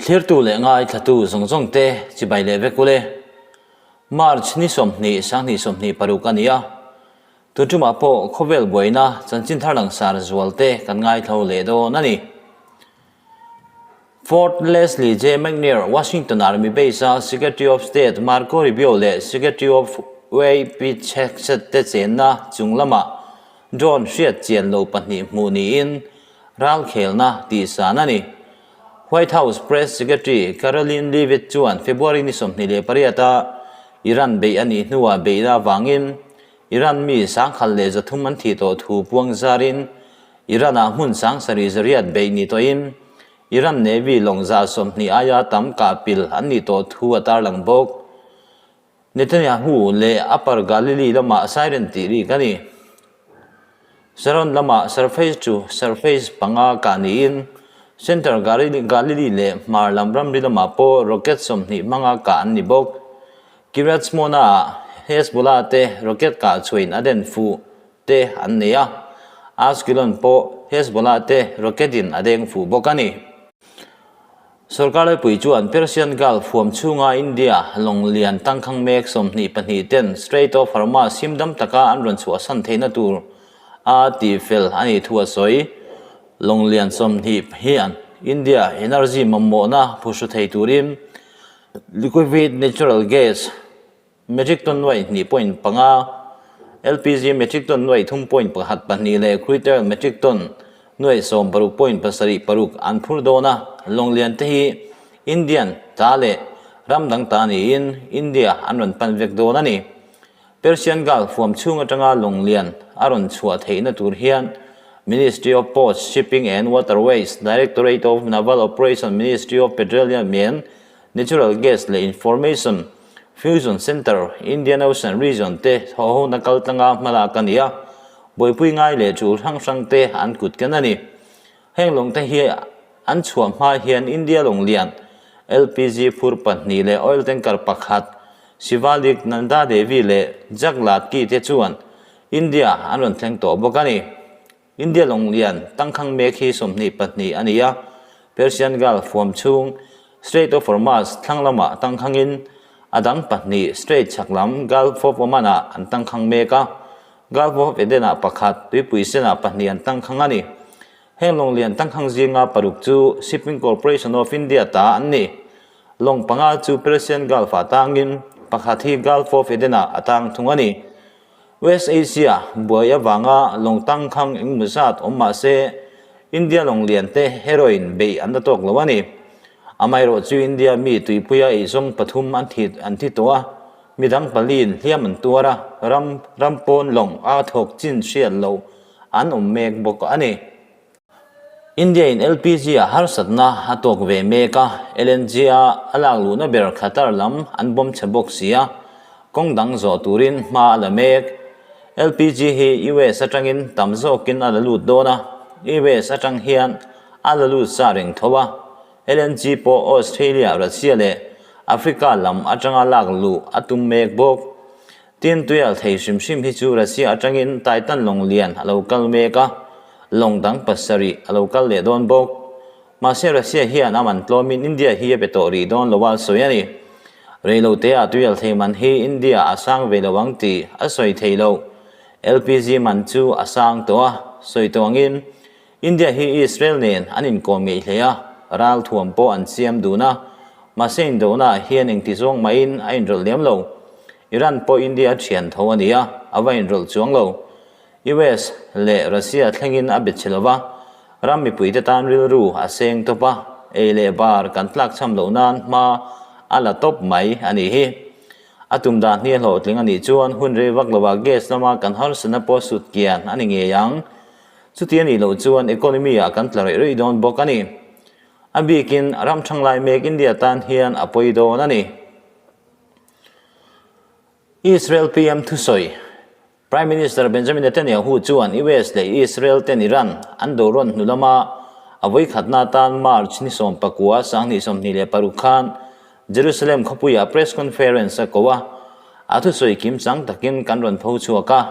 Thlirtu leh ngaithlatu zawng zawng te chibai leh vek ule. March ni 20 2026 a ni a. Tun tumah pawh khawvel buaina chanchin thar langsar zual te kan ngaithlo leh dawn a ni. Fort Leslie J. McNair, Washington Army Base-a Secretary of State Marco Rubio leh Secretary of Way Pete Hegseth te chenna chung lamah drone hriat chian lo pahnih hmuh niin ralkhelna tihsan a ni. White House Press Secretary Karoline Leavitt chuan February ni 28-a Iran beih a nih hnuah beihna avangin Iran mi 3,300 an thih tawh thu puang zarin Iran-ah hmun 7,800 beih ni tawhin Iran Navy lawng 120 aia tam kah pil an nih tawh thu a tarlang bawk. Netanyahu leh Upper Galilee lamah siren tih rik a ni. Sharon lamah surface to surface panga kah niin Center Galilee leh hmar lam ramri lamah pawh rocket 20 hmanga kah an ni bawk. Kiryat Shmona-ah Hezbollah te rocket kah chhuahin a den fuh te an nei a, Ashkelon pawh Hezbollah te rocket in a deng fuh bawk a ni. Sorkar laipui chuan Persian Gulf huam chhunga India lawng lian tangkhang mek 22 ten Strait of Hormuz himdam taka an rawn chhuahsan theihna tur a tihfel a nih thu a sawi. Lawng lian 20 hian India energy mamawhna phuhru thei turin liquefied natural gas, Metric ton nuaih hnih point panga, LPG metric ton nuaih thum point pakhat pahnih leh crude oil metric ton nuaih sawm paruk point pasarih paruk an phur dawn a, lawnglian te hi Indian ta leh ram dang ta niin India an rawn pan vek dawn a ni. Persian Gulf huam chhung atanga lawnglian a rawn chhuah theihna tur hian Ministry of Ports, Shipping and Waterways, Directorate of Naval Operation, Ministry of Petroleum and Natural Gas leh Information Fusion Centre, Indian Ocean Region te thawhhona kal tlanga hmalak a ni a, buaipui ngai leh tul hrang hrang te an kut ken a ni. Heng lawng te hi an chhuah hma hian India lawng lian, LPG phur pahnih leh oil tanker pakhat, Shivalik Nanda Devi leh Jagladki te chuan India an rawn thleng tawh bawk a ni. India lawng lian tangkhang mek hi 22 a ni a, Persian Gulf huam chhung Strait of Hormuz thlang lamah tangkhangin a dang pahnih Strait chhak lam Gulf of Oman-ah an tangkhang mek a, Gulf of Eden-ah pakhat, tuipui senah pahnih an tangkhang a ni. Heng lawng lian tangkhang zinga paruk chu Shipping Corporation of India ta an ni. Lawng panga chu Persian Gulf-ah tangin pakhat hi Gulf of Eden-ah a tang thung a ni. West Asia buai avanga lawng tangkhang engemaw zat awm mah se, India lawng lian te heroin beih an la tawk lo a ni. Amaherawh chu India mi tuipuia eizawng pathum an thi an thi tawh a, midang paliin hliam an tuar a, ram ram pawn lawng a thawk chin hriat loh an awm mek bawk a ni. India in LPG ah harsatna a tawk ve mek a, LNG a a lak luhna ber Qatar lam an bawm chhe bawk si a, kawng dang zawh turin hma a la mek. LPG hi US atangin tam zawkin a la lut dawn a, US atang hian a la lut sa reng tho a, LNG pawh Australia, Russia leh Africa lam atanga lak luh a tum mek bawk. Tin, tuial thei hrim hrim hi chu Russia atangin Titan lawng lian a lo kal mek a, lawng dang pasarih a lo kal leh dawn bawk. Mahse Russia hian a man tlawmin India hi a pe tawh rih dawn lo a sawi a ni. Reiloteah tuial thei man hi India a sang ve lo ang tih a sawi thei lo. LPG man chu a sang tawh a, sawi tawh angin India hi Israel nen an inkawm ngeih hle a, ral thuam pawh an siam dun a, mahse indohnaah hian engti zawng mahin a inrawlh lem lo. Iran pawh India a thian tho a ni a, a va inrawlh chuang lo. US leh Russia thlengin a bet chhe lo va, ram mipuite tan rilru a seng tawp a, ei leh bar kan tlakchham loh nan hma a la tawp mai a nih hi. A tum dan hi a hlawhtling a nih chuan hun rei vak lovah gas lama kan harsatna pawh sut kian a ni ngei ang. Chuti a nih loh chuan economy ah kan tla rih rih dawn bawk a ni. A bikin ram thanglai mek India tan hian a pawi dawn a ni. Israel PM thusawi, Prime Minister Benjamin Netanyahu chuan US leh Israel ten Iran an do rawn hnu lama a vawikhatna atan March ni 19, 2026 khan Jerusalem khawpuiah press conference a ko a, a thusawi kim chang takin kan rawn pho chhuak a,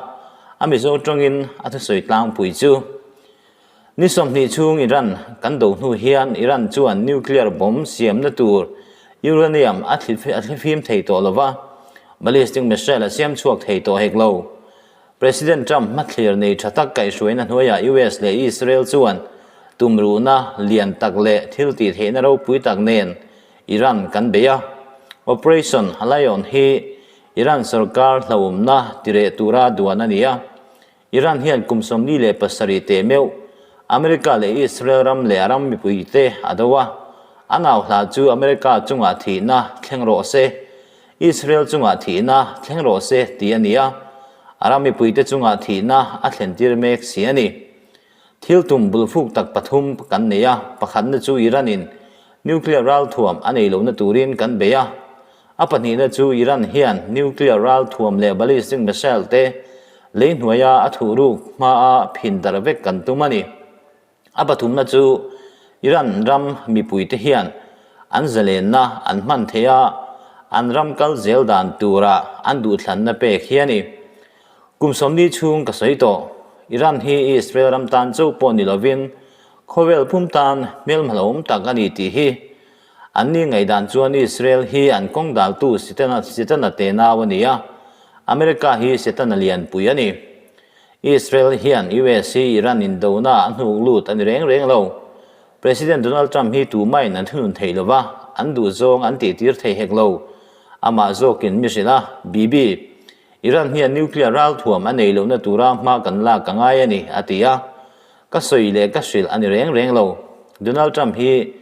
a Mizo tawngin a thusawi tlangpui chu. Ni 20 chhung Iran kan do hnu hian Iran chuan nuclear bomb siamna tur uranium a thlifim thei tawh lo va, ballistic missile a siam chhuak thei tawh hek lo. President Trump hmathlir nei tha tak kaihhruaina hnuaiah US leh Israel chuan tumruhna lian tak leh thil tih theihna ropui tak nen Iran kan bei a. Operation Lion hi Iran sorkar hlauhawmna tireh tura duan a ni a. Iran hian kum 47 teh meuh America leh Israel ram leh a ram mipuite a do a. A nauhla chu America chungah thihna thleng rawh se. Israel chungah thihna thleng rawh se tih a ni a, a ram mipuite chungah thihna a thlentir mek si a ni. Thil tum bulfuk tak pathum kan nei a, pakhatna chu Iran-in nuclear ralthuam a nei lohna turin kan bei a, a pahnihna chu Iran hian nuclear ralthuam leh ballistic missile te lei hnuaia a thuhruk hmaa phin darh vek kan tum a ni. A pathumna chu Iran ram mipuite hian an zalenna an hman theih a, an ram kal zel dan tura an duhthlanna pek hi a ni. Kum 40 chhung ka sawi tawh, Iran hi Israel ram tan chauh pawh ni lovin khawvel pum tan hmelhma hlauhawm tak a ni tih hi. Anni ngaihdan chuan Israel hi an kawng daltu Setana tenau a ni a, America hi Setana lianpui a ni. Israel hian US hi Iran indona a hnuk lut a ni reng reng lo. President Donald Trump hi tumahin an thunun thei lo va, an duh zawng an tihtir thei hek lo. Amah zawkin mi hrilh a, Bibi, Iran hian nuclear ralthuam a nei lohna tura hma kan lak a ngai a ni, a ti a. Ka sawi leh ka hrilh a ni reng reng lo. Donald Trump hi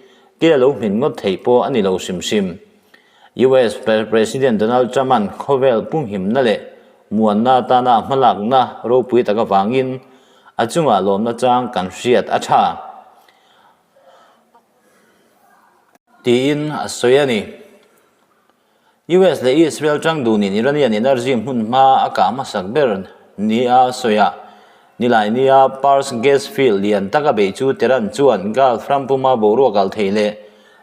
ke a lo hmin ngawt theih pawh a ni lo hrim hrim. US President Donald Trump-a'n khawvel pumhimna leh muanna atana a hmalakna ropui tak avangin a chungah lawmna chang kan hriat a tha tiin a sawi a ni. US leh Israel tang dunin Iranian energy hmun hma a kah hmasak ber nia a sawi a. Nilai nia Pars gas field lian taka beih chu Tehran chuan Gulf ram puma boruak alh thei leh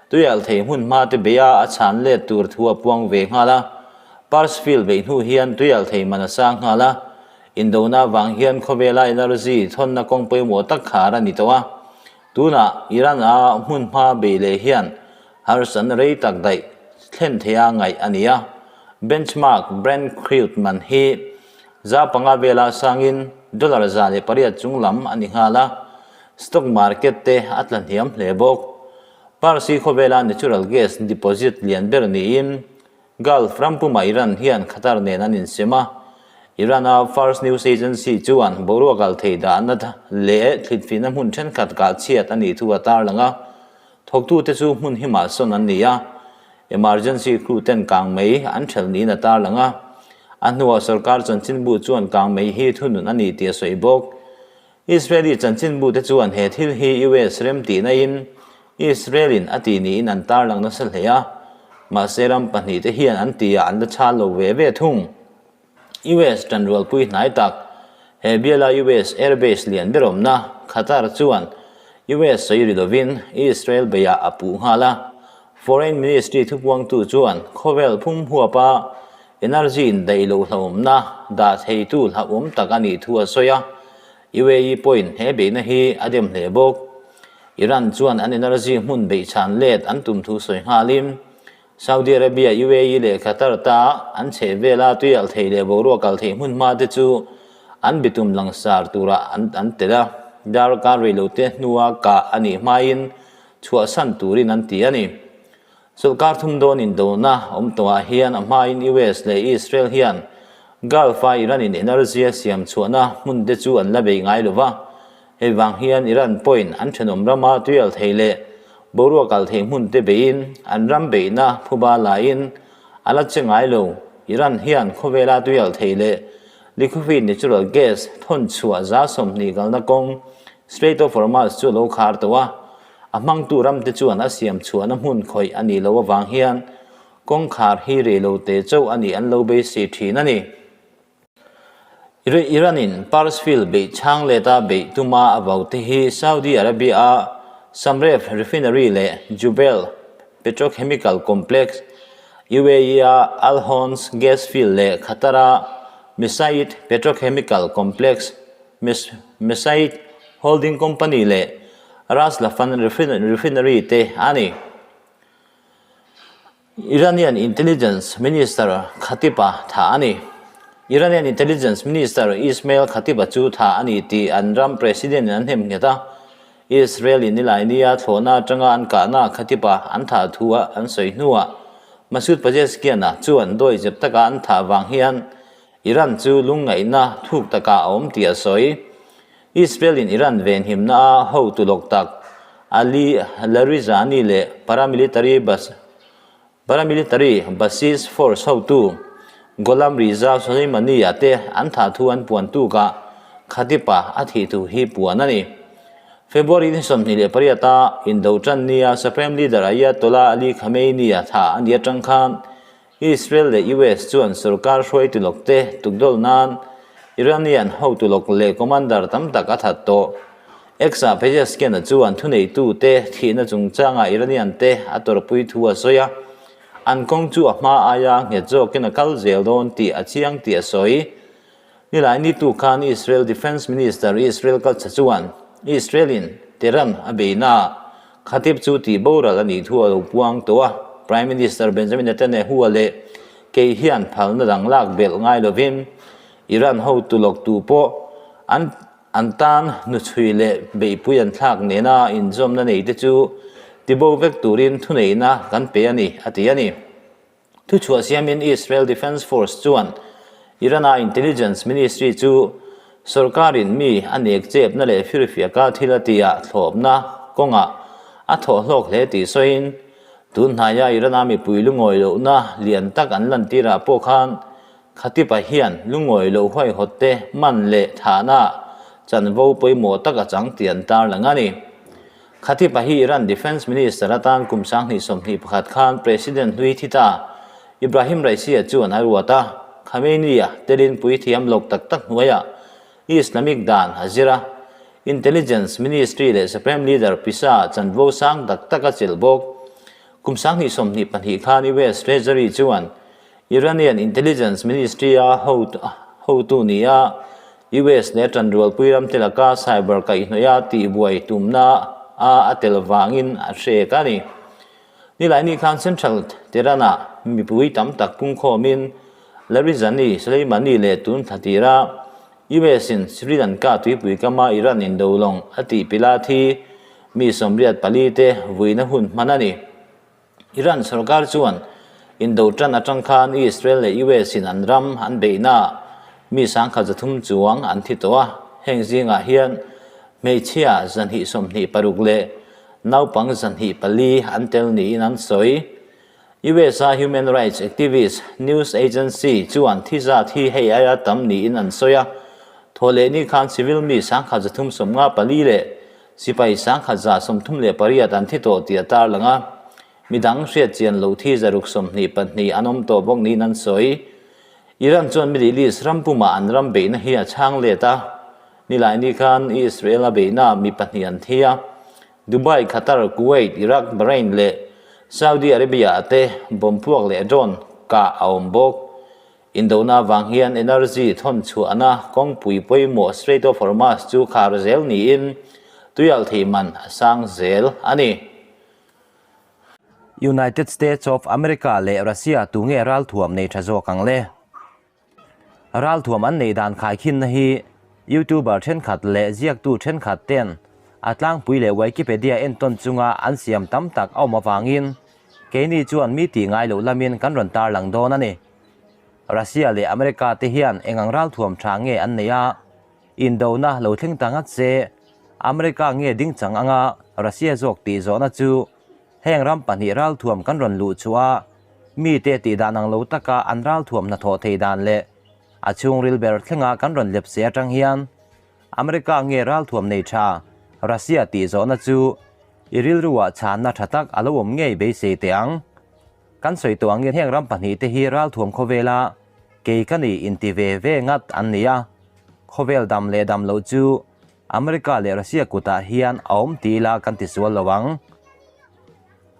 tui alh thei hmun hma te beia a chhan let tur thu a puang ve nghal a. Pars field beih hnu hian tui alh thei man a sang nghal a. Indona vang hian khawvela energy thawnna kawng pawimawh tak khar a ni tawh a. Tunah Iran a hmun hma beih leh hian harsatna rei tak daih thlen theia ngaih a ni a. Benchmark Brent crude man hi 5% vela sangin dollar 108 chung lam a ni nghal a, stock market te a tla hniam hle bawk. Parsi khawvela natural gas deposit lian ber niin Gulf ram puma Iran hian Qatar nen an insem a, Iran-a Fars News Agency chuan boruak al thei dahna leh thlitfihna hmun thenkhat kah chhiat a nih thu a tarlang a, thawktute chu hmun himah sawn an ni a. Emergency crew ten kang mei an thelh niin a tarlang a, a hnuah sorkar chanchinbu chuan kang mei hi thunun a ni tih a sawi bawk. Israeli chanchinbu te chuan he thil hi US rem tihna in Israel in a tih niin an tarlang nasa hle a, mahse ram pahnih te hian an tihah an la chhal lo ve ve thung. US tanrualpui hnai tak, he biala US airbase lian ber awmna, Qatar chuan US sawi ri lovin Israel beiah a puh nghal a. Foreign Ministry thupuangtu chuan khawvel phum huapa energy indaih loh hlauhawmna dah theitu hlauhawm tak a nih thu a sawi a. UAE pawhin he beihna hi a dem hle bawk. Iran chuan an energy hmun beih chhan let an tum thu sawi nghalin, Saudi Arabia, UAE leh Qatar ta an chheh vela tui alh thei leh boruak alh theih hmun hma te chu an bitum langsar turah an an tel a, darkar reilote hnua kah a nih hmain chhuahsan turin an ti a ni. Sawrkar thum dawn indona awm tawhah hian a hmain US leh Israel hian Gulf-a Iran-in energy a siam chhuahna hmun te chu an la beih ngai lo va, Hei vang hian Iran pawhin an thenawm rama tuial thei leh boruak kal thei hmun te beiin an ram beihna phuba laiin a la che ngai lo. Iran hian khawvela tuial thei leh liquefied natural gas thawn chhuah 20% kalna kawng Strait of Hormuz chu a lo khar tawh a, a hmangtu ram te chuan a siam chhuahna hmun khawih a nih loh avang hian kawngkhar hi rei lo te chauh a nih an lo beisei thin a ni. Iran-in Pars Field beih chhang leta beih tuma a vaute hi Saudi Arabia-a Samref Refinery leh Jubail Petrochemical Complex, UAE-a Al Honz Gas Field leh Qatar-a Mesaieed Petrochemical Complex, Mesaieed. Holding Company leh Ras Laffan Refinery te a ni. Iranian Intelligence Minister Khatib-a thah a ni. Iranian Intelligence Minister Ismail Khatib-a chu thah a ni tih an ram President-in an hnem nghet a. Israel-in Nilaini-a thlawhna atanga an kahna Khatib-a an thah thu a an sawi hnuah Masoud Pezeshkian-a chuan dawi zep taka an thah vang hian Iran chu lungngaihna thuk takah a awm tih a sawi. Israel-in Iran venhimna a hotu lawk tak Ali Larijani leh paramilitary paramilitary Basij force hotu Gholam Reza Soleimani-a te an thah thu an puan tukah Khatib-a a thih thu hi puan a ni. February ni 28-a indo tan nia Supreme Leader Ayatollah Ali Khamenei-a thah a ni atang khan Israel leh US chuan sorkar hruaitu lawk te tukdawlh nan Iranian hotu lawk leh commander tam tak a that tawh. X-ah Pezeshkian-a chuan thuneitu te thihna chungchangah Iranian te a tawrhpui thu a sawi a, an kawng chu a hma aia nghet zawkin a kal zel dawn tih a chiang tih a sawi. Nilai nitu khan Israel Defence Minister Israel Katz chuan Israel-in Tehran a beihnaah Khatib chu tih boral a nih thu a lo puang tawh a, Prime Minister Benjamin Netanyahu-a leh kei hian phalna dang lak belh ngai lovin Iran hotu lawktu pawh an an tan hnuchhui leh beihpui an thlak nena inzawmna neite chu tibo vek turin thuneihna kan pe a ni, a ti a ni. Thuchhuah siamin Israel Defense Force chuan Iran-a Intelligence Ministry chu sorkarin mi a nek chepna leh firfiaka thil a tihah thlawpna kawngah a thawh hlawk hle tih sawiin, tun hnaia Iran-a mipui lungawi lohna lian tak an lantirah pawh khan Khatipa hian lungawi loh huaihawt te man leh thahna chanvo pawimawh tak a chang tih an tarlang a ni. Khatipa hi Iran Defence Minister atan kum 2021 khan President hlui thi ta Ibrahim Raisi-a chuan a ruat a, Khamenei-a telin puithiam lawk tak tak hnuaiah Islamic dan a zir a, Intelligence Ministry leh Supreme Leader pisa chanvo sang tak tak a chelh bawk. Kum 2022 khan US Treasury chuan Iranian Intelligence Ministry-a hotu nia US leh ṭanrualpui ramte laka cyber kaihhnawih a tihbuai tumna a a tel vangin a hrek a ni. Nilaini khan Central Tehran-ah mipui tam tak pungkhawmin Larijani, Soleimani leh tun thla tira US-in Sri Lanka tuipui kama Iran indo lawng a tih pilat hi mi 84 te vuina hun hman a ni. Iran sorkar chuan indo tan atang khan Israel leh US in an ram an beihna mi 300 chuang an thi tawh a, heng zingah hian hmeichhia 226 leh naupang 204 an tel niin an sawi. US a human rights activist news agency chuan thi zat hi hei aia tam niin an sawi a, thawhlehni khan civil mi 354 leh Sipai 1138 an thi tawh tih a tarlang a, midang hriatchian loh thi 122 an awm tawh bawk niin an sawi. Iran chuan Middle East ram pumah an ram beihna hi a chhang let a, Nilaini khan Israel a beihna mi pahnih an thi a, Dubai, Qatar, Kuwait, Iraq, Bahrain leh Saudi Arabia-ah te bomb puak leh drone kah a awm bawk. Indona avang hian energy thawn chhuahna kawngpui pawimawh Strait of Hormuz chu khar zel niin tuialh thei man a sang zel a ni. United States of America leh Russia tunge ralthuam nei tha zawk ang le? Ralthuam an neih dan khaikhinna hi YouTuber thenkhat leh ziaktu thenkhat ten a tlangpui leh Wikipedia entawn chunga an siam tam tak a awm avangin keini chuan mi tih ngai loh lamin kan rawn tarlang dawn a ni. Russia leh America te hian eng ang ralthuam tha nge an neih a, indona lo thleng ta ngat se, America nge ding chang anga Russia zawk tih zawhna chu heng ram pahnih ralthuam kan rawn luh chhuah a, mite tih dan ang lo taka an ralthuam hnathawh thei dan leh a chhungril ber thlenga kan rawn lepse atang hian America nge ralthuam nei tha Russia tih zawhna chu i rilruah chhanna tha tak a lo awm ngei beisei teh ang. Kan sawi tawh angin heng ram pahnih te hi ralthuam khawvela kei ka nih inti ve ve ngat an ni a, khawvel dam leh dam loh chu America leh Russia kutah hian a awm ti ila kan ti sual lo ang.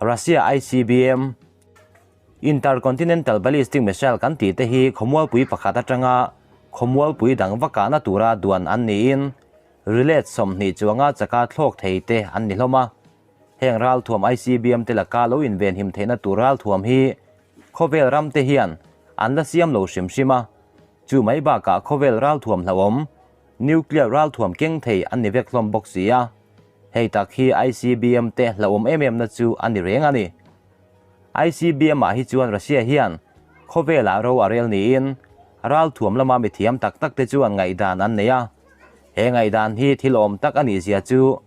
Russia ICBM, Intercontinental Ballistic Missile kan tih te hi khawmualpui pakhat atanga khawmualpui dang va kahna tura duan an niin. Rilet 20 chuanga chaka thlawk thei te an ni hlawm a. Heng ralthuam ICBM te laka lo invenhim theihna tur ralthuam hi khawvel ram te hian an la siam lo hrim hrim a. Chu mai bakah khawvel ralthuam hlauhawm, nuclear ralthuam keng thei an ni vek hlawm bawk si a. Hei tak hi ICBM te hlauhawm em em na chu a ni reng a ni. ICBM ah hi chuan Russia hian khawvelah ro a rel niin ralthuam lama mithiam tak tak te chuan ngaihdan an nei a. He ngaihdan hi thil awm tak a nih zia chu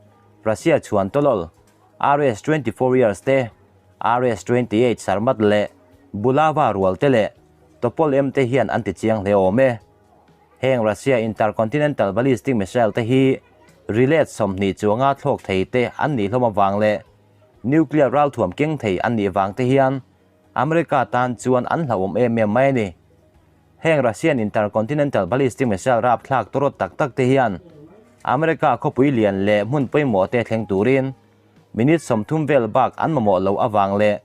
Russia chhuan tawlawl RS 24 years te, RS 28 Sarmat leh Bulava rual te leh Topol M te hian an ti chiang hle awm e. Heng Russia Intercontinental Ballistic Missile te hi rilet 20 chuanga thlawk thei te an nih hlawm avang leh Nuclear ralthuam keng thei an nih vang te hian America tan chuan an hlauhawm em em mai a ni. Heng Russian Intercontinental Ballistic Missile rapthlak tawrawt tak tak te hian America khawpui lian leh hmun pawimawh te thleng turin minute 30 vel bak an mamawh loh avang leh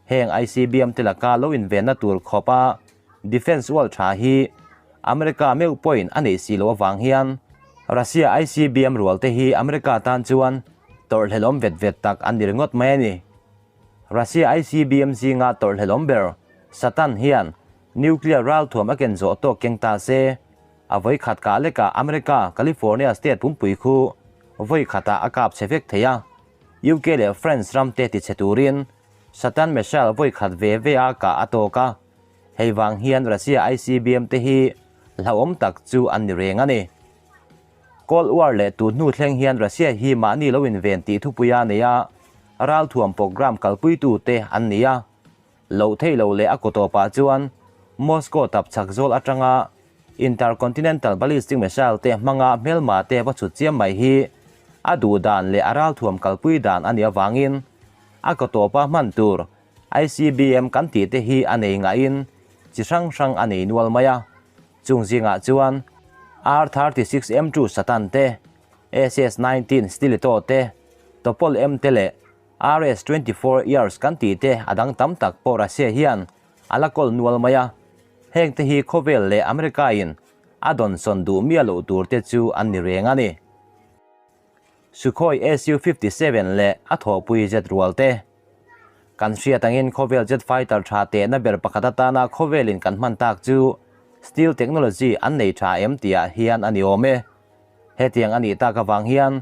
heng ICBM te laka lo invenna tur khawpa defence wall tha hi America meuh pawhin a neih si loh avang hian Russia ICBM rual te hi America tan chuan tawrhhlelawm vet vet tak an ni ringawt mai a ni. Russia ICBM zinga tawrhhlelawm ber Satan hian nuclear ralthuam a ken zawh tawk keng ta se, a vawi khat kah lekah America California state pumpui khu vawi khatah a kap chhe vek thei a, UK leh France ram te tichhe turin Satan missile vawi khat ve ve a kah a tawk a, hei vang hian Russia ICBM te hi hlauhawm tak chu an ni reng a ni. Cold War leh tun hnu thleng hian Russia hi mahni lo inven tih thupui a nei a, ralthuam program kalpuitu te an ni a. Loh theih loh leh a kaw tawpah chuan Moscow tap chak zawl atanga Intercontinental Ballistic Missile te hmanga hmelma te va chhut chiam mai hi a duh dan leh a ralthuam kalpui dan a nih avangin a kaw tawpa hman tur ICBM kan tih te hi a nei ngaihin chi hrang hrang a nei nual mai a. Chung zingah chuan R-36 M2 Satan te, SS-19 Stiletto te, Topol M te leh RS 24 Yars kan tih te a dang tam tak pawh Russia hian a la kawl nual mai a. Heng te hi khawvel leh America in a dawnsawn duh miah loh tur te chu an ni reng a ni. Sukhoi Su-57 leh a thawhpui jet rual te. Kan hriat angin khawvel jet fighter tha tehna ber pakhat atana khawvelin kan hman tak chu steel technology an nei tha em tihah hian a ni awm e. Hetiang a nih tak avang hian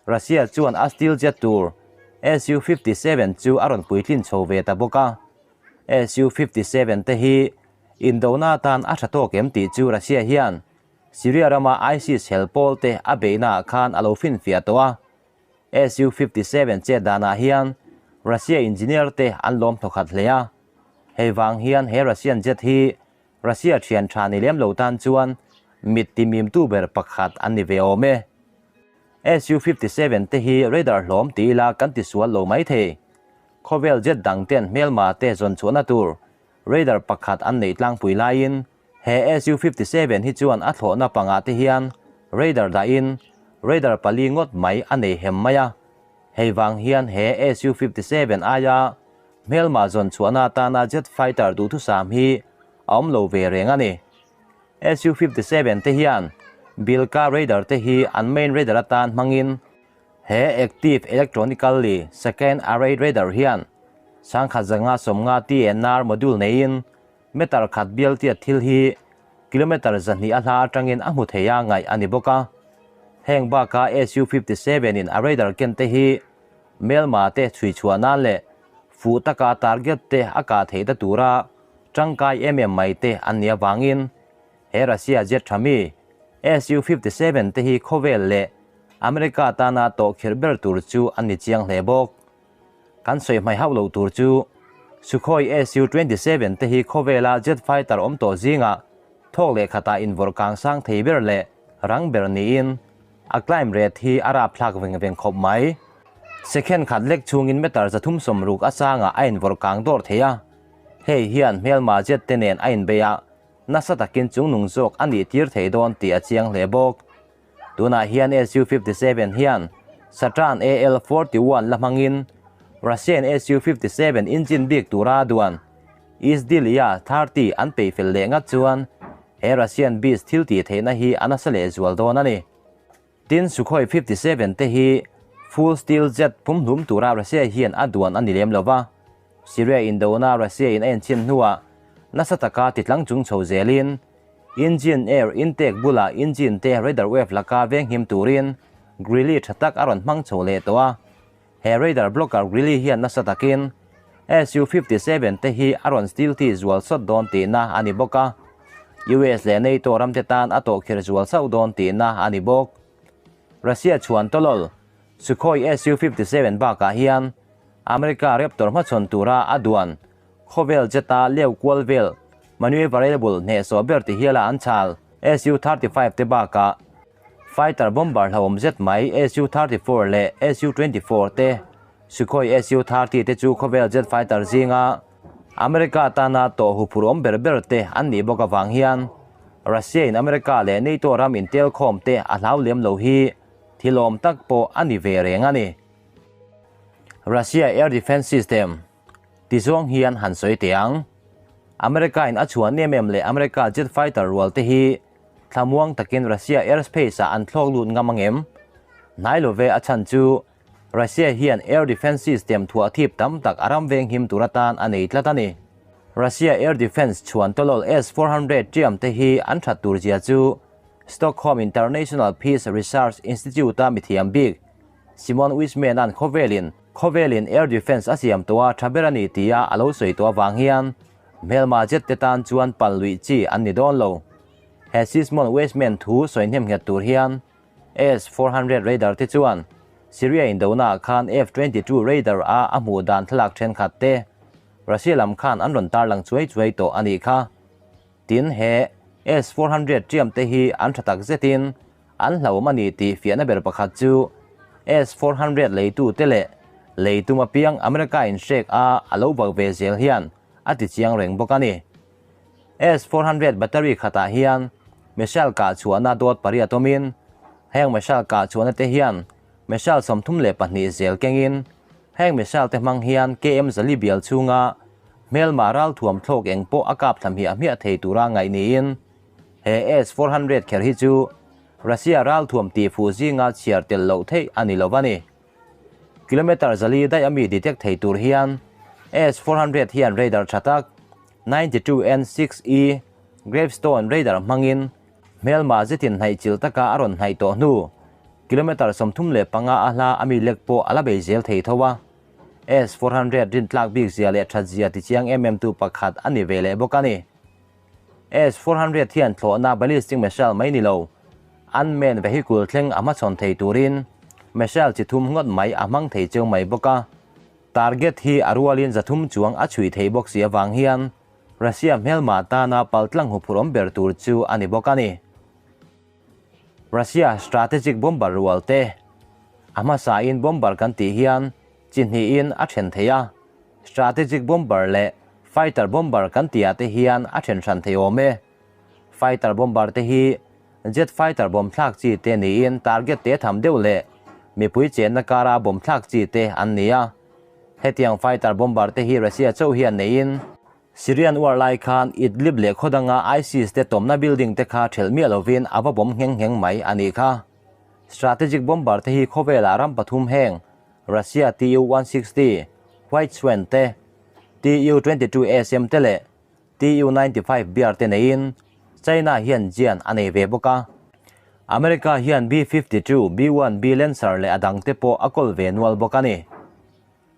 Russia chuan a steel jet tur Su-57 chu a rawn puitlin chho ve ta bawk a. Su-57 te hi indona atan a tha tawk em tih chu Russia hian Syria rama ISIS hel pawl te a beihnaah khan a lo finfiah tawh a. Su-57 chet danah hian Russia engineer te an lawm thawkhat hle a. Hei vang hian he Russian jet hi Russia thian tha ni lem lo tan chuan mit timimtu ber pakhat an ni ve awm e. Su-57 te hi radar hlawm ti ila kan ti sual lo mai thei. Khawvel jet dang ten hmelma te zawn chhuahna tur radar pakhat an neih tlangpui laiin he Su-57 hi chuan a thlawhna pangah te hian radar dahin radar pali ngawt mai a nei hem mai a. Hei vang hian he Su-57 aia hmelma zawn chhuahna atana jet fighter duhthusam hi a awm lo ve reng a ni. Su-57 te hian Bilka radar te hi an main radar atan hmangin he Active Electronically Second Array Radar hian 1150 TNR module neiin meter khat bial tiat thil hi kilometer 200 a hla atangin a hmu thei a ngaih a ni bawk a. Heng baka Su-57 in a radar ken te hi hmelma te chhui chhuah nan leh fuh taka target te a kah theih ta tura tangkai em em mai te an nih avangin he Russia jet tha mi Su-57 te hi khawvel leh America tana tawh khirh ber tur chu an ni chiang hle bawk. Kan sawi hmai hauh lo tur chu Sukhoi Su-27 te hi khawvela jet fighter awm tawh zingah thawk leh khatah invawrh kang sang thei ber leh rang ber niin a climb rate hi a rapthlak veng veng khawp mai. Second khat lek chhungin meter 360 a sangah a invawrh kang dawr thei a, hei hian hmelma jet te nen a inbeih a, nasa takin chungnung zawk a nih tir thei dawn tih a chiang hle bawk. Tunah hian Su-57 hian Satan AL-41 la hmangin Russian Su-57 engine bik tura duan Izdeliya 30 an peih fel leh ngat chuan he Russian beast thil tih theihna hi a nasa leh zual dawn a ni. Tin, Sukhoi 57 te hi full steel jet pumhlum tura Russia hian a duan a ni lem lo va. Syria indona Russia in a enchhin hnuah nasa taka titlang chung chho zelin engine air intake bulah engine te radar wave laka venghim turin grille tha tak a rawn hmang chho leh tawh a. He radar blocker grille hian nasa takin Su-57 te hi a rawn stealthy zual sawt dawn tihna a ni bawk a, US leh NATO ramte tan a tawhkhirh zual sauh dawn tihna a ni bawk. Russia chhuan tawlawl Sukhoi Su-57 bakah hian America Raptor hmachhawn tura a duan khawvel jet-a leu kual vel maneuverable hnehsawh ber ti hiala an chhal Su-35 te bakah Fighter bomber hlauhawm zet mai Su-34 leh Su-24 te, Sukhoi Su-30 te chu khawvel jet fighter zinga America tana tawh huphurhawm ber ber te an nih bawk avang hian Russia in America leh NATO ram intelkhawm te a hlau lem lo hi thilawm tak pawh a ni ve reng a ni. Russia Air Defense System ti zawng hian han sawi teh ang. America in a chhuan em em leh America jet fighter rual te hi Thlamuang takin Russia airspace ah an thlawk lut ngam angem? Hnai lo ve a chhan chu Russia hian air defense system thuah thip tam tak a ram veng him tur atan a nei tlat a ni. Russia air defense chhuan tawlawl S-400 ṭiam te hi an that tur zia chu Stockholm International Peace Research Institute-a mithiam bik Simon Wisman-a'n khawvelin khawvelin air defense a siam tawh a tha ber a ni tia a lo sawi tawh avang hian Hmelma jet te tan chuan pal luih chi an ni dawn lo. He Sismon Weizmann thu sawi hnem nghet tur hian S-400 radar te chuan Syria indona ah khan F-22 radar a a hmuh dan thlalak thenkhat te Russia lam khan an rawn tarlang chuai chuai tawh a nih kha. Tin, he S-400 ṭiam te hi an ṭha tak zetin an hlauhawm a ni tih fiahna ber pakhat chu S-400 leitu te leh lei tum apiang America in hrek a a lo bak ve zel hian a ti chiang reng bawk a ni. S-400 battery khatah hian missile kah chhuahna dawt pariat awmin heng missile kah chhuahna te hian missile 32 zel kengin heng missile te hmang hian KM zali bial chhunga hmelma ralthuam thlawk eng pawh a kap thla hmiah hmiah thei tura ngaih niin He S-400 kher hi chu Russia ralthuam tihfuh zinga chhiar tel loh theih a ni lo a ni. Kilometre zali daih ami detect thei tur hian S-400 hian radar tha tak 92N6E Gravestone radar hmangin hmelma zetin hnaih chilh taka a rawn hnaih tawh hnu kilometre 35 a hla ami lek pawh a la bei zel thei tho a. S-400 rintlak bik zia leh that zia tichiang em em tu pakhat a ni ve leh bawk a ni. S-400 hian thlawhna ballistic missile mai ni lo, unmanned vehicle thleng a hmachhawn thei turin missile chi thum ngawt mai a hmang thei cheu mai bawk a. Target hi a rualin 300 chuang a chhui thei bawk si avang hian Russia hmelma tana paltlang huphurhawm ber tur chu a ni bawk a ni. Russia strategic bomber rual te a hmasain bomber kan tih hian chi hnihin a then thei a, strategic bomber leh fighter bomber kan tihah te hian a then hran thei awm e. Fighter bomber te hi jet fighter bomb thlak chi te niin target te tham deuh leh mipui chenna kara bomb thlak chi te an ni a. Hetiang fighter bomber te hi Russia chauh hian neiin Syrian war lai khan Idlib leh khaw danga ISIS te tawmna building te kha thelh miah lovin a va bomb ngheng ngheng mai a nih kha. Strategic bomber te hi khawvelah ram pathum heng Russia Tu-160, White Swan te, Tu-22SM te leh Tu-95 Bear te neiin China hian jian a nei ve bawk a. America hian B-52, B-1B Lancer leh a dang te pawh a kawl ve nual bawk a ni.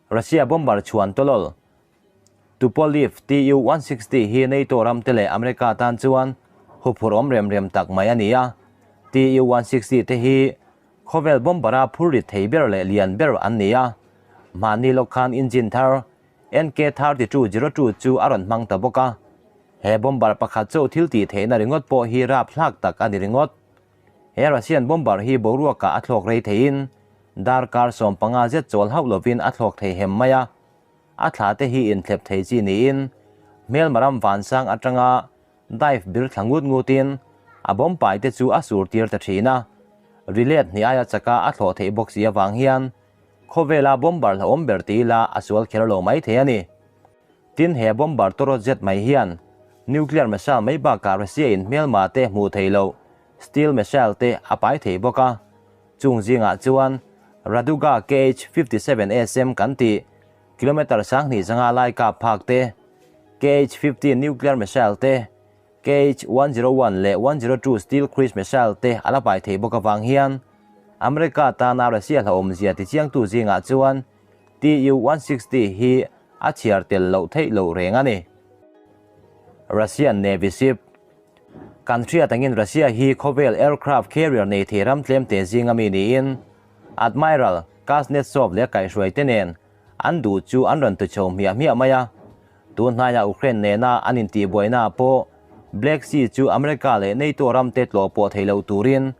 Russia bomber chhuan tawlawl Tupolev Tu-160 hi NATO ram te leh America tan chuan huphurh awm rem rem tak mai a ni a. Tu-160 te hi Khawvel bomber-a phur rit thei ber leh lian ber an ni a, mahni lawk khan engine thar NK-32-02 chu a rawn hmang ta bawk a. He bomber pakhat chu thil tih theihna ringawt pawh hi rap hlak tak a ni ringawt. He Russian bomber hi boruakah a thlawk rei theiin darkar 15 zet chawl hauh lovin a thlawk thei hem mai a. A thla te hi inthlep thei chi niin hmelma ram vansang atanga Dive bir thla ngut ngutin a bomb pai te chu a sur tir ta thin a, rilet hnih aia chaka a thlawh theih bawk si avang hian khawvela bomber hlauhawm ber ti ila a sual kher lo mai thei a ni. Tin, he bomber tawrawt zet mai hian nuclear missile mai bakah Russia in hmelma te hmuh theih loh steel missile te a pai thei bawk a. Chung zingah chuan Raduga KH 57 SM kan tih kilometre 2000 zanga lai kap phak te, KH 15 nuclear missile te, KH 101 leh 102 steel cruise missile te a la pai thei bawk avang hian America tana Russia hlauhawmzia tichiangtu zingah chuan Tu 160 hi a chhiar tel loh theih loh reng a ni. Russian Navy ship Kan hriat angin Russia hi khawvel aircraft carrier nei thei ram tlemte zinga mi niin Admiral Kuznetsov leh a kaihhruai te nen an duh chu an rawn tu chho hmiah hmiah mai a. Tun hnaiah Ukraine nena an intihbuaina pawh Black Sea chu America leh NATO ramte tlawh pawh thei lo turin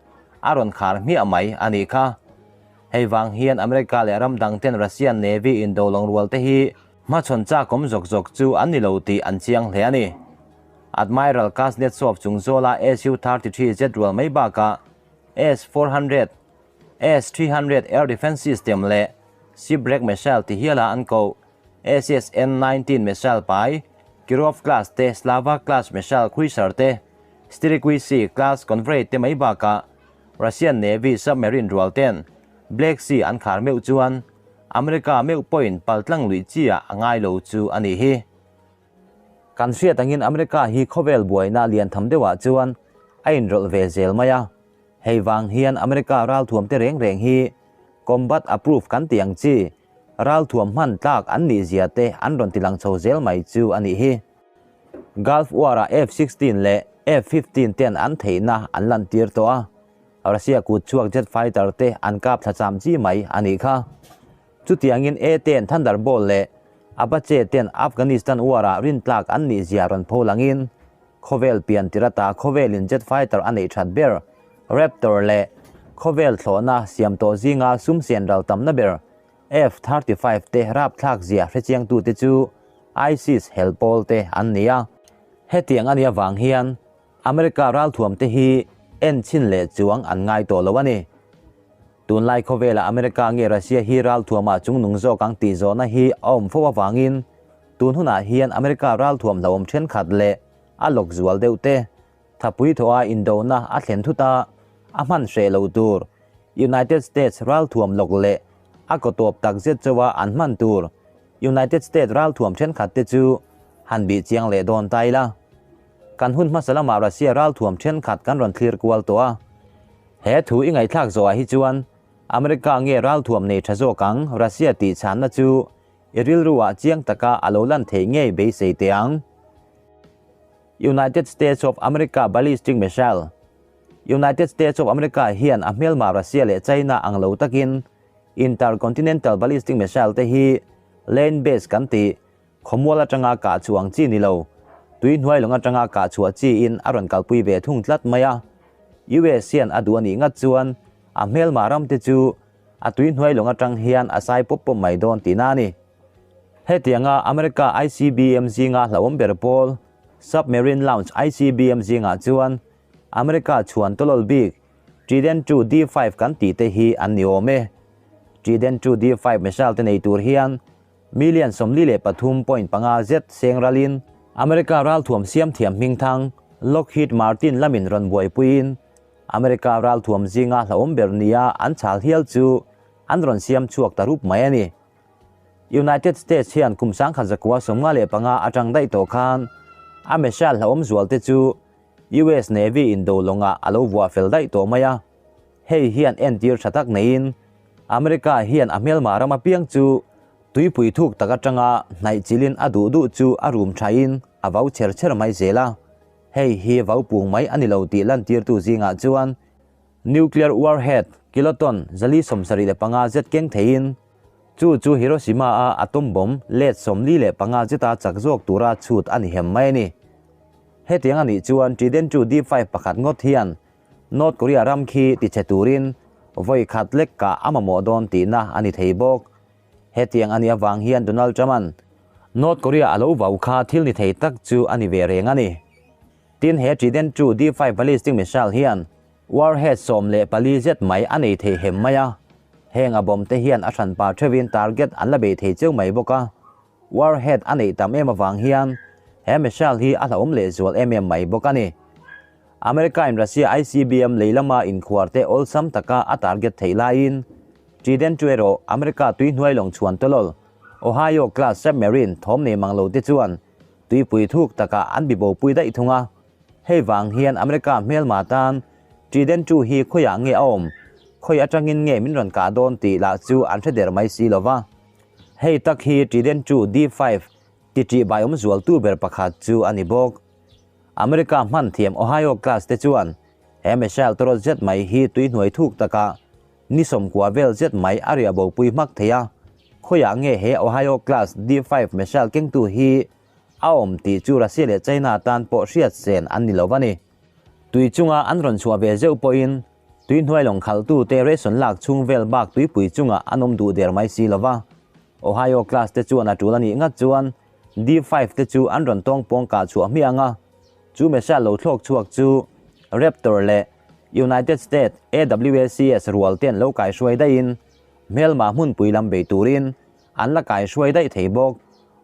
a rawn khar hmiah mai a nih kha. Hei vang hian America leh ram dangten Russian Navy indo lawngrual te hi hmachhawn chakawm zawk zawk chu an ni lo tih an chiang hle a ni. Admiral Kuznetsov chung zawla Su-33 jet rual mai bakah S-400, S-300 air defence system leh Shipwreck missile ti hiala an koh SSN-19 missile pai, Kirov class te, Slava class missile cruiser te, Strelky class convoy te mai bakah Russian Navy submarine rual ten Black Sea an khar meuh chuan America meuh pawhin paltlang luih chi ah a ngai lo chu a nih hi. Kan hriat angin America hi khawvel buaina lian tham deuhah chuan a inrawlh ve zel mai a, hei vang hian America ralthuam te reng reng hi combat approved kan tih ang chi ralthuam hman tlak an nih zia te an rawn ti lang chho zel mai chu a nih hi. Gulf War-ah F-16 leh F-15 ten an theihna an lantir tawh a, Russia kut chhuak jet fighter te an kap thla cham chi mai a nih kha. Chutiangin A ten Thunderbolt leh Apache ten Afghanistan War-ah rintlak an nih zia rawn pho langin khawvel pian tir ata khawvelin jet fighter a neih that ber Raptor leh khawvel thlawhna siam tawh zinga sum sen ral tamna ber F-35 te rapthlak zia hrechiangtute chu ISIS hel pawl te an ni a. Hetiang a nih avang hian America ralthuam te hi en chhin leh chuang an ngai tawh lo a ni. Tunlai khawvelah America nge Russia hi ralthuamah chungnung zawk ang tih zawhna hi a awm fo avangin tun hunah hian America ralthuam hlauhawm thenkhat leh a lawk zual deuh te thapui thawha indona a thlen thut a, a hman hreh lo tur United States ralthuam lawk leh a kaw tawp tak zet chauha an hman tur United States ralthuam thenkhat te chu han bih chiang leh dawn ta ila. Kan hun hmasa lamah Russia ralthuam thenkhat kan rawn thlir kual tawh a. He thu i ngaihthlak zawhah hi chuan America nge ralthuam nei tha zawk ang Russia tih chhanna chu i rilruah chiang taka a lo lan theih ngei beisei teh ang. United States of America Ballistic Missile United States of America hian a hmelma Russia leh China ang lo takin Intercontinental Ballistic Missile te hi land base kan tih Khawmual atanga kah chhuah ang chi ni lo, tui hnuai lawng atanga kah chhuah chiin a rawn kalpui ve thung tlat mai a. US hian a duh a nih ngat chuan a hmelmah ram te chu a tui hnuai lawng atang hian a sai pawp pawp mai dawn tihna a ni. Hetianga America ICBM zinga hlauhawm ber pawl, Submarine Launch ICBM zingah chuan America chhuan tawlawl bik Trident ii D-five kan tih te hi an ni awm e. Trident ii D-five missile te nei tur hian Million 43.5 zet seng ralin America ralthuam siam thiam hmingthang Lockheed Martin lamin rawn buaipuiin America ralthuam zinga hlauhawm ber nia an chhal hial chu an rawn siam chhuak ta rup mai a ni. United States hian kum 1995 atang daih tawh khan a missile hlauhawm zual te chu US Navy indo lawngah a lo vuah fel daih tawh mai a. Hei hian entir tha tak neiin America hian a hmelma ram apiang chu tuipui thuk tak atanga hnaih chilin a duh duh chu a rum thain a vau chher chher mai zel a. Hei hi vau pung mai a ni lo tih lantirtu zingah chuan nuclear warhead kiloton 475 zet keng theiin chu chu Hiroshima-a atom bomb let 45 zeta chak zawk tura chhut a ni hem mai a ni. Hetiang a nih chuan Trident ii D-five pakhat ngawt hian North Korea ram khi tichhe turin vawi khat lek kah a mamawh dawn tihna a ni thei bawk. Hetiang a nih avang hian Donald Trump-a'n North Korea a lo vau kha thil ni thei tak chu a ni ve reng a ni. Tin, he Trident ii D-five ballistic missile hian warhead 14 zet mai a nei thei hem mai a. Heng a bomb te hian a hranpa theuhin target an la bei thei cheu mai bawk a. Warhead a neih tam em avang hian he missile hi a hlauhawm lehzual em em mai bawk a ni. America-in Russia ICBM lei lama inkhuar te awlsam taka a target theih laiin Trident chu erawh America tuihnuai lawng chhuan tawlawl Ohio class submarine thawm nei mang lo te chuan tuipui thuk takah an bibopui daih thung a. Hei vang hian America hmelma tan Trident chu hi khawiah nge a awm, khawi atangin nge min rawn kah dawn tih lah chu an hre der mai si lo va. Hei tak hi Trident chu D-five ti ṭih baiawm zualtu ber pakhat chu a ni bawk. America hman thiam Ohio class te chuan he missile tawrawt zet mai hi tui hnuai thuk takah ni sawmkua vel zet mai a riah bopui hmak thei a, khawiah nge he Ohio class D-five missile kengtu hi a awm tih chu Russia leh China tan pawh hriat sen an ni lo va ni. Tui chunga an rawn chhuah ve zeuh pawhin tui hnuai lawng khalhtute ration lak chhung vel bak tuipui chungah an awm duh der mai si lo va. Ohio class te chuan a tul a nih ngat chuan D-five te chu an rawn tawng pawng kah chhuah hmiah ang a, chu missile lo thlawk chhuak chu Raptor leh United States AWACS rual ten lo kaihruai daihin hmelma hmunpui lam bei turin an la kaihruai daih thei bawk.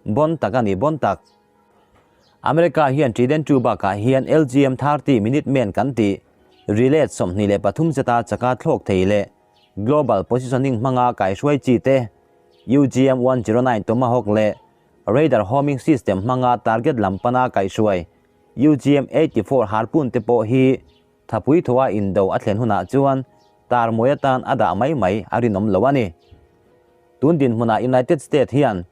Bon tak a ni bon tak. America hian Trident II bakah hian LGM 30 Minuteman kan tih relay 23 zeta chaka thlawk thei leh Global Positioning hmanga kaihruai chi te, UGM 109 Tomahawk leh Radar Homing System hmanga target lam pana kaihruai UGM 84 Harpoon te pawh hi thapui thawha indo a thlen hunah chuan tar mawi atan a dah mai mai a rinawm lo a ni. Tun dinhmunah United States hian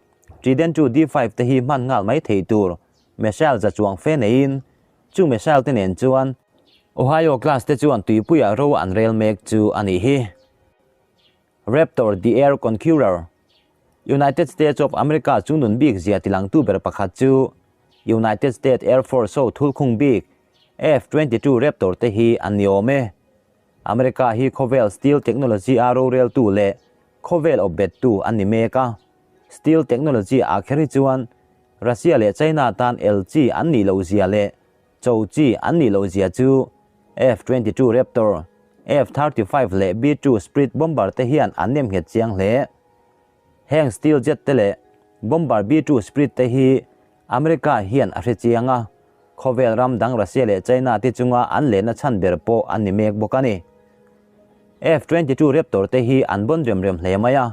Trident two D-five te hi hman nghal mai thei tur missile za chuang fe neiin Chu missile te nen chuan Ohio class te chuan tuipuiah ro an rel mek chu a nih hi. Raptor the Air Conqueror, United States of America chu nun bik zia tilangtu ber pakhat chu United States Air Force ho thulkhung bik F-22 Raptor te hi an ni awm e. America hi khawvel steel technology a roreltu leh khawvel awpbettu an ni mek a. Steel technology ah kher hi chuan Russia leh China tan el chi an nih loh zia leh cho chi an nih loh zia chu F-22 Raptor, F-35 leh B-2 Spirit bomber te hian an nem nghet chiang hle. Heng steel jet te leh bomber B-2 Spirit te hi America hian a hre chiang a, khawvel ram dang Russia leh China te chunga an lehna chhan ber pawh an ni mek bawk a ni. F-22 Raptor te hi an bon rem rem hle mai a,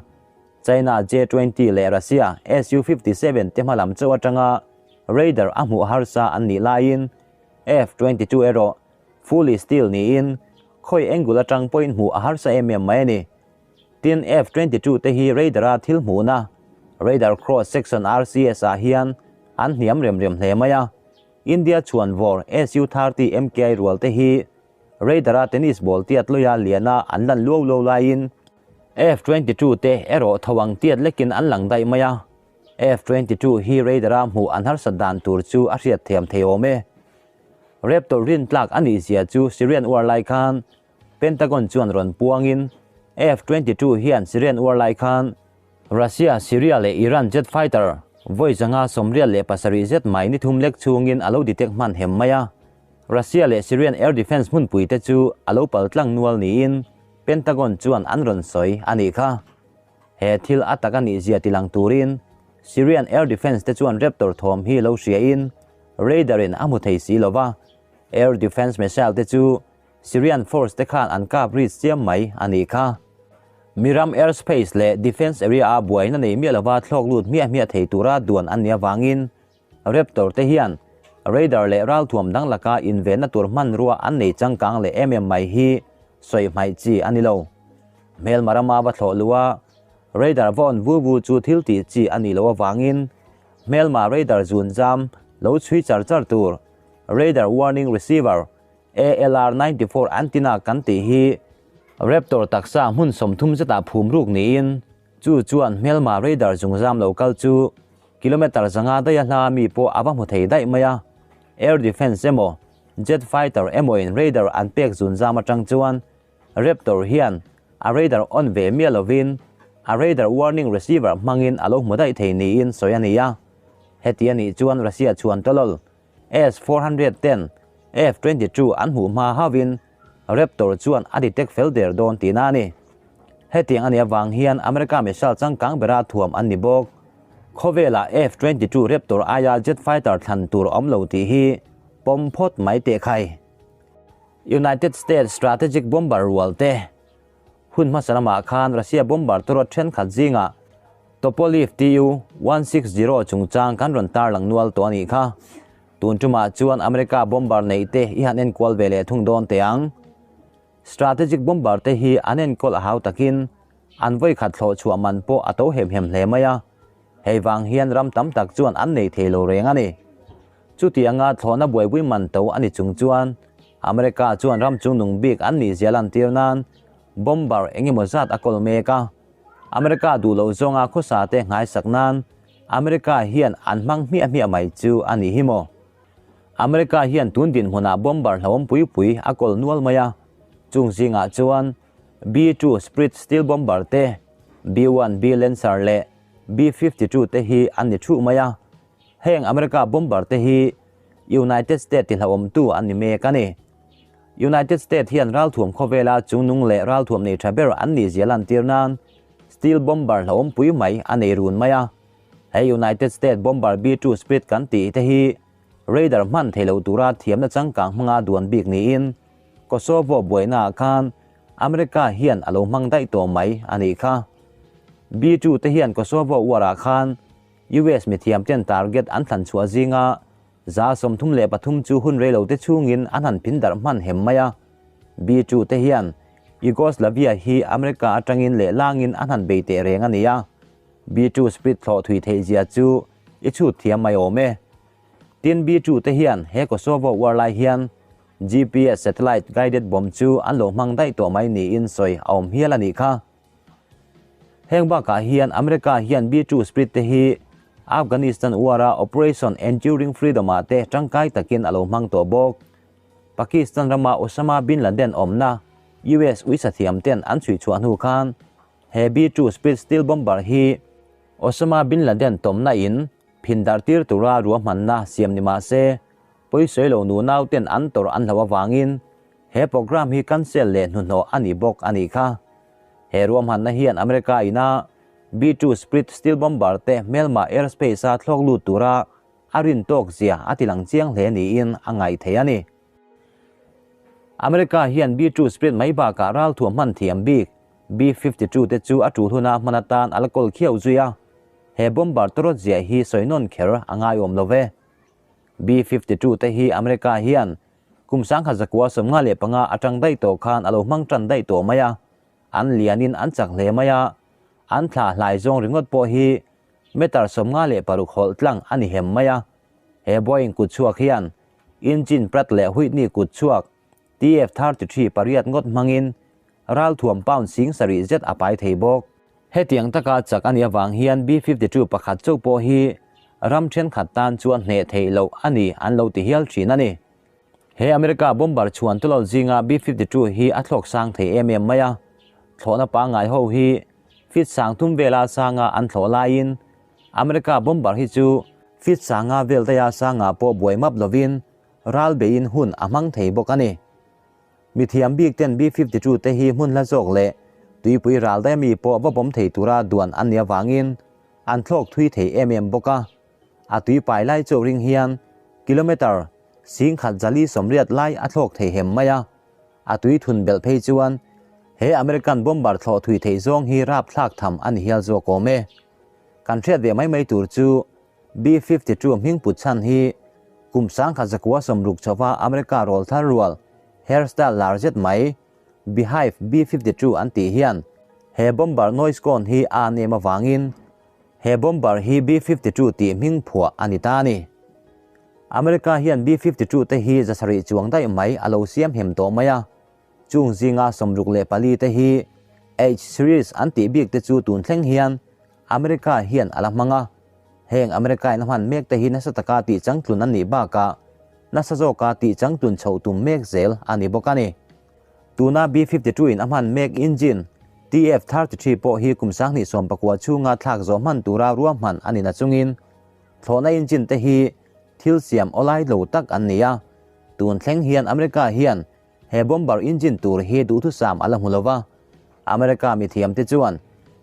China J-20 leh Russia Su-57 te hmalam chauh atanga radar a hmuh harsa an nih laiin F-22 erawh fully steel niin khawi angle atang pawhin hmuh a harsa em em mai a ni. Tin, F-22 te hi radar-a thil hmuhna, Radar Cross Section RCS, ah hian an hniam rem rem hle mai a. India chhuanvawr Su-30 MKI rual te hi radar-a tennis ball tiat lawia liana an lan luau luau laiin F-22 te erawh tho ang tiat lekin an lang daih mai a, F-22 hi radar-a hmuh an harsat dan tur chu a hriat thiam thei awm e. Raptor rin tlak a nih zia chu Syrian uar lai khan Pentagon chuan rawn puangin F-22 hian Syrian uar lai khan Russia, Syria leh Iran jet fighter vawi 587 zet mai ni thum lek chhungin a lo detect hman hem mai a, Russia leh Syrian air defence hmunpui te chu a lo pal tlang nual niin Pentagon chuan an rawn sawi a nih kha. He thil a tak a nih zia tilang turin Syrian air defence te chuan Raptor thawm hi lo hriain radar in a hmu thei si lo va, air defence missile te chu Syrian force te khan an kap ri chiam mai a nih kha. Miram airspace leh defence area a buaina nei miah lova thlawk lut hmiah hmiah thei tura duan an nih avangin Raptor te hian radar leh ralthuam dang laka invenna tur hmanrua an nei changkang leh em em mai hi sawi hmaih chi a ni lo. Hmelma rama va thlawh luh a, radar va on vu vu chu thil tih chi a nih loh avangin hmelma radar zun zam lo chhui char char tur Radar Warning Receiver ALR 94 antenna kan tih hi Raptor taksa hmun 30 zetah phum ruk niin Chu chuan hmelma radar zungzam lo kal chu kilometre 500 daia hla mi pawh a va hmu thei daih mai a. Air defence emaw, jet fighter emawin radar an pek zunzam atang chuan Raptor hian a radar on ve miah lovin a radar warning receiver hmangin a lo hmu daih thei niin sawi a ni a. Heti a nih chuan Russia chhuan tawlawl S-400 ten F-22 an hmuh hma hauhin Raptor chuan a detect fel der dawn tihna a ni. Hetiang a nih avang hian America missile changkang bera thuam an ni bawk. Khawvelah F-22 Raptor aia jet fighter thlan tur a awm lo tih hi pawm phawt mai teh khai. United States strategic bomber rual te hun hmasa lamah khan Russia bomber tawrawt thenkhat zingah Tupolev Tu 160 chungchang kan rawn tarlang nual tawh a nih kha. Tun tumah chuan America bomber neih te i han enkual ve leh thung dawn teh ang. Strategic bomber te hi an enkawl a hau takin an vawikhat thlawh chhuah man pawh a to hem hem hle mai a. Hei vang hian ram tam tak chuan an nei thei lo reng a ni. Chutianga thlawhna buaipui man to a ni chung chuan America chuan ram chungnung bik an nih zia lantir nan bomber eng emaw zat a kawl mek a. America duh loh zawnga khawsa te nghaisak nan America hian an hmang hmiah hmiah mai chu a nih hi maw? America hian tun dinhmunah bomber hlauhawm pui pui a kawl nual mai a, chung zingah chuan B-2 Spirit Stealth Bomber te, B-1B Lancer leh B-52 te hi an ni thuh mai a. Heng America bomber te hi United States ti hlauhawmtu an ni mek a ni. United States hian ralthuam khawvela chungnung leh ralthuam nei tha ber an nih zia lantir nan Stealth Bomber hlauhawmpui mai a nei run mai a. He United States Bomber B-2 Spirit kan tih te hi radar hman thei lo tura thiamna changkang hmanga duan bik niin Kosovo buainaah khan America hian a lo hmang daih tawh mai a nih kha. B-2 te hian Kosovo uarah khan US mithiam ten target an thlan chhuah zinga 33% chu hun rei lo te chhungin an han phin darh hman hem mai a. B-2 te hian Yugoslavia hi America atangin leh langin an han bei teh reng a ni a. B-2 Spirit thlawh thui theih zia chu i chhut thiam mai awm e. Tin B-2 te hian he Kosovo uar lai hian GPS satellite guided bomb chu an lo hmang daih tawh mai niin sawi a awm hial a nih kha. Heng bakah hian America hian B-2 Spirit te hi Afghanistan uara Operation Enduring Freedom ah te tangkai takin a lo hmang tawh bawk. Pakistan rama Osama bin Laden awmna US uisathiam ten an chhui chhuah hnu khan he B-2 Spirit Stealth Bomber hi Osama bin Laden tawmna in phin darh tir tura ruahmanna siam ni mah se pawisawi lo nu nau ten an tawrh an hlauh avangin he program hi cancel leh hnuhnawh a ni bawk a nih kha. He ruahmanna hian America ina B-2 Spirit Stealth Bomber te hmelma airspace a thlawk lut tura a rin tawk zia a tilang chiang hle niin a ngaih theih a ni. America hian B-2 Spirit mai bakah ralthuam hman thiam bik B-52 te chu a tul huna hman atan a la kawl khiau zui a, he bomber tawrawt ziah hi sawi nawn kher a ngaiawm lo ve. B-52 te hi America hian kum 1995 atang daih tawh khan a lo hmang tan daih tawh mai a, an lianin an chak hle mai a, an thla hlai zawng ringawt pawh hi meter 56 hawlh tlang a ni hem mai a. He Boeing kut chhuak hian engine Pratt leh Whitney kut chhuak TF-33 pariat ngawt hmangin ralthuam pound 7000 zet a pai thei bawk. Hetiang taka chak a nih avang hian B-52 pakhat chauh pawh hi ram thenkhat tan chuan hneh theih loh a ni an lo ti hial thin a ni. He America bomber chhuan tawlawt zinga B-52 hi a thlawk sang thei em em mai a, thlawhna pangngai ho hi feet 3000 vela sanga an thlawh laiin America bomber hi chu feet 500 vel daia sanga pawh buai map lovin ral beiin hun a hmang thei bawk a ni. Mithiam bik ten B-52 te hi hmun hla zawk leh tuipui ral daia mi pawh va bawm thei tura duan an nih avangin an thlawk thui thei em em bawk a. A tui pai lai chauh ring hian kilometre 1180 lai a thlawk thei hem mai a. A tui thun belh phei chuan he American bomber thlawh thui theih zawng hi rap thlak tham a ni hial zawk awm e. Kan hriat ve mai mai tur chu B-52 hming put chhan hi kum 1960 chauha America rawl thar rual hairstyle lar zet mai Beehive B-52 an tih hian he bomber noise cone hi a nem avangin he bomber hi B-52 tih hming phuah a ni ta a ni. America hian B-52 te hi 700 chuang daih mai a lo siam hem tawh mai a, chung zinga 64 te hi H-series an tih bik te chu tun thleng hian America hian a la hmang a. Heng America in a hman mek te hi nasa taka tih changtlun an nih bakah nasa zawka tih changtlun chhoh tum mek zel a ni bawk a ni. Tuna B-52 in a hman mek engine TF-33 pawh hi kum 2019 chhunga thlak zawh hman tura ruahman a ni na chungin thlawhna engine te hi thil siam awlai lo tak an ni a. Tun thleng hian America hian he bomber engine tur hi duhthusam a la hmu lova. America mithiam te chuan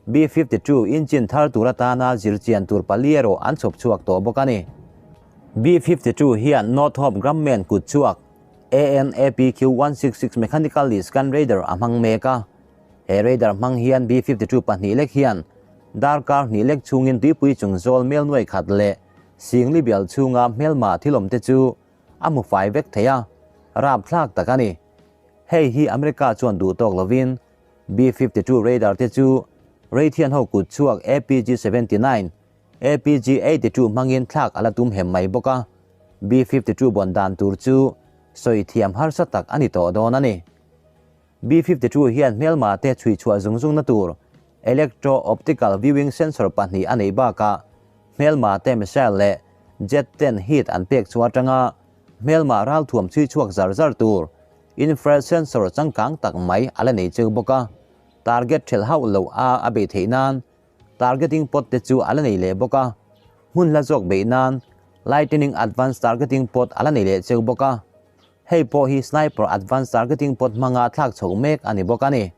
B-52 engine thar tur atana zirchian tur pali erawh an chhawp chhuak tawh bawk a ni. B-52 hian Northrop Grumman kut chhuak. AN/APQ 166 Mechanically Scan Radar a hmang mek a. He radar hmang hian B-52 pahnih lek hian darkar hnih lek chhungin tuipui chung zawl mel nuai khat leh singli bial chhunga hmelma thilawm te chu a hmu fai vek thei a, rapthlak tak a ni. Hei hi America chuan duh tawk lovin B-52 radar te chu Raytheon ho kut chhuak APG 79, APG 82 hmangin thlak a la tum hem mai bawk a, B-52 bawn dan tur chu sawi thiam harsa tak a ni tawh dawn a ni. B-52 hian hmelma te chhui chhuah zung zungna tur Electro-Optical Viewing Sensor pahnih a neih bakah hmelma te missile leh jet ten heat an pek chhuah atanga hmelma ralthuam chhui chhuak zar zar tur infrared sensor changkang tak mai a la nei cheu bawk a, target ṭhelh hauh loh a a beih theih nan targeting pod te chu a la nei leh bawk a, hmun hla zawk beih nan Lightning Advanced Targeting Pod a la nei leh cheu bawk a, hei pawh hi Sniper Advanced Targeting Pod hmanga thlak chhoh mek a ni bawk a ni.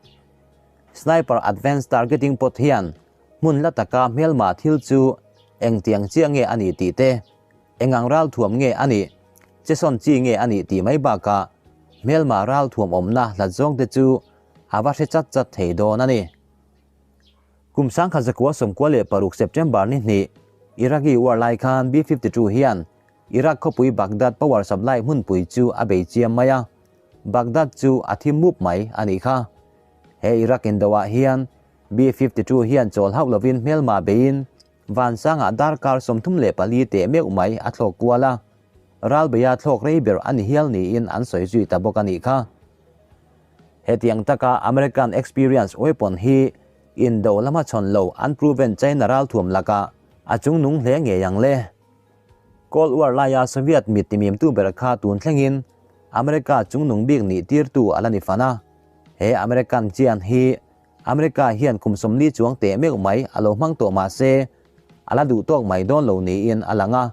Sniper Advanced Targeting Pod hian hmun hla taka hmelma thil chu engtiang chiah nge a nih tih te, Engang ralthuam nge a nih? Chesawn chi nge a nih tih mai bakah hmelma ralthuam awmna hlat zawngte chu a va hre chat chat thei dawn a ni. Kum sangkhat zakua 96 September ni hnih Iraqi war lai khan B-52 hian Iraq khawpui Baghdad power supply hmunpui chu a bei chiam mai a, Baghdad chu a thim mup mai a nih kha. He Iraq indoah hian B-52 hian chawl hauh lovin hmelma beiin Vansangah darkar 34 teh meuh mai a thlawk kual a, ralbeia thlawk rei ber a ni hial niin an sawi zui ta bawk a nih kha. Hetiang taka American experience weapon hi indo lama chhawn lo unproven China ralthuam lakah a chungnung hle ngei ang le. Cold War laia Soviet mit timimtu ber kha tun thlengin America chungnung bik nih tirtu a la ni fan a, he American chian hi America hian kum 40 chuang teh meuh mai a lo hmang tawh mah se, a la duh tawk mai dawn lo niin a lang a.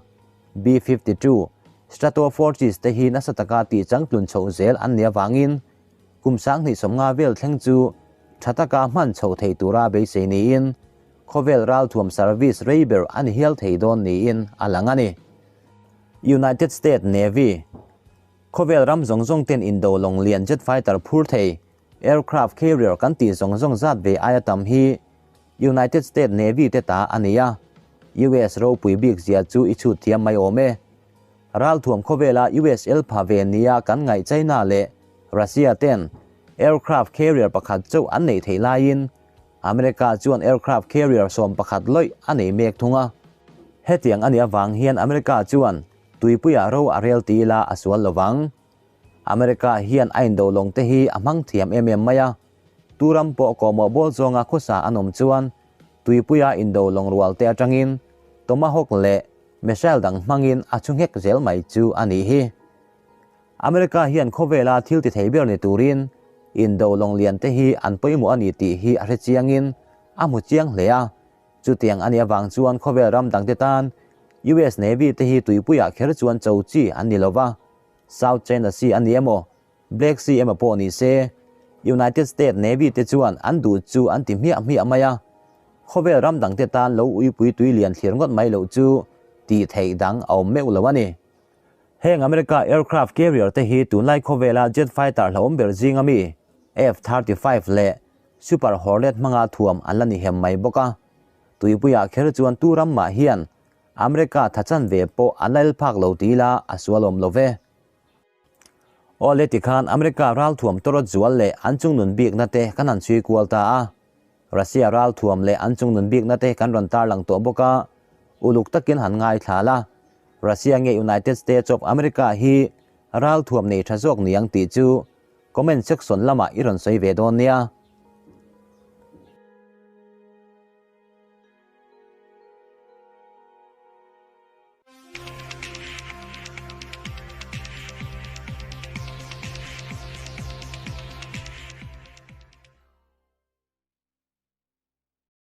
B-52 Stratofortress te hi nasa taka tih changtlun chhoh zel an nih avangin kum 2050 vel thleng chu tha taka hman chhoh thei tura beisei niin khawvel ralthuam service rei ber a ni hial thei dawn niin a lang a ni. United States Navy Khawvel ram zawng zawng ten indo lawng lian jet fighter phur thei Aircraft carrier kan tih zawng zawng zat ve aia tam hi United States Navy te ta a ni a, US ropui bik zia chu i chhut thiam mai awm e. Ralthuam khawvela US el pha ve nia kan ngaih China leh Russia ten aircraft carrier pakhat chauh an neih theih laiin America chuan aircraft carrier 11 lawih a nei mek thung a. Hetiang a nih avang hian America chuan tuipuiah ro a rel ti ila a sual lovang. America hian a indo lawng te hi a hmang thiam em em mai a, tu ram pawh kawhmawh bawl zawnga khawsa an awm chuan tuipuia indo lawng rual te atangin Tomahawk leh missile dang hmangin a chhu nghek zel mai chu a nih hi. America hian khawvela thil ti thei ber ni turin indo lawng lian te hi an pawimawh a ni tih hi a hre chiangin a hmu chiang hle a, chutiang a nih avang chuan khawvel ram dangte tan US Navy te hi tuipuiah kher chuan cho chi an ni lova. South China Sea a ni emaw, Black Sea emaw pawh ni se, United States Navy te chuan an duh chu an ti hmiah hmiah mai a. Khawvel ram dangte tan lo uipui tui lian thlir ngawt mai loh chu tih theih dang a awm meuh lo a ni. Heng America aircraft carrier te hi tunlai khawvela jet fighter hlauhawm ber zinga mi F-35 leh Super Hornet hmanga thuam an la ni hem mai bawk a. Tuipuiah kher chuan tu ram mah hian America tha chan ve pawh an la el phak lo ti ila a sual awm lo ve. Aw le tikhan America ralthuam tawrawt zual leh an chungnun bikna te kan han chhui kual ta a. Russia ralthuam leh an chungnun bikna te kan rawn tarlang tawh bawk a, uluk takin han ngaithla la. Russia nge United States of America hi ralthuam nei tha zawk niang tih chu comment section lamah i rawn sawi ve dawn nia.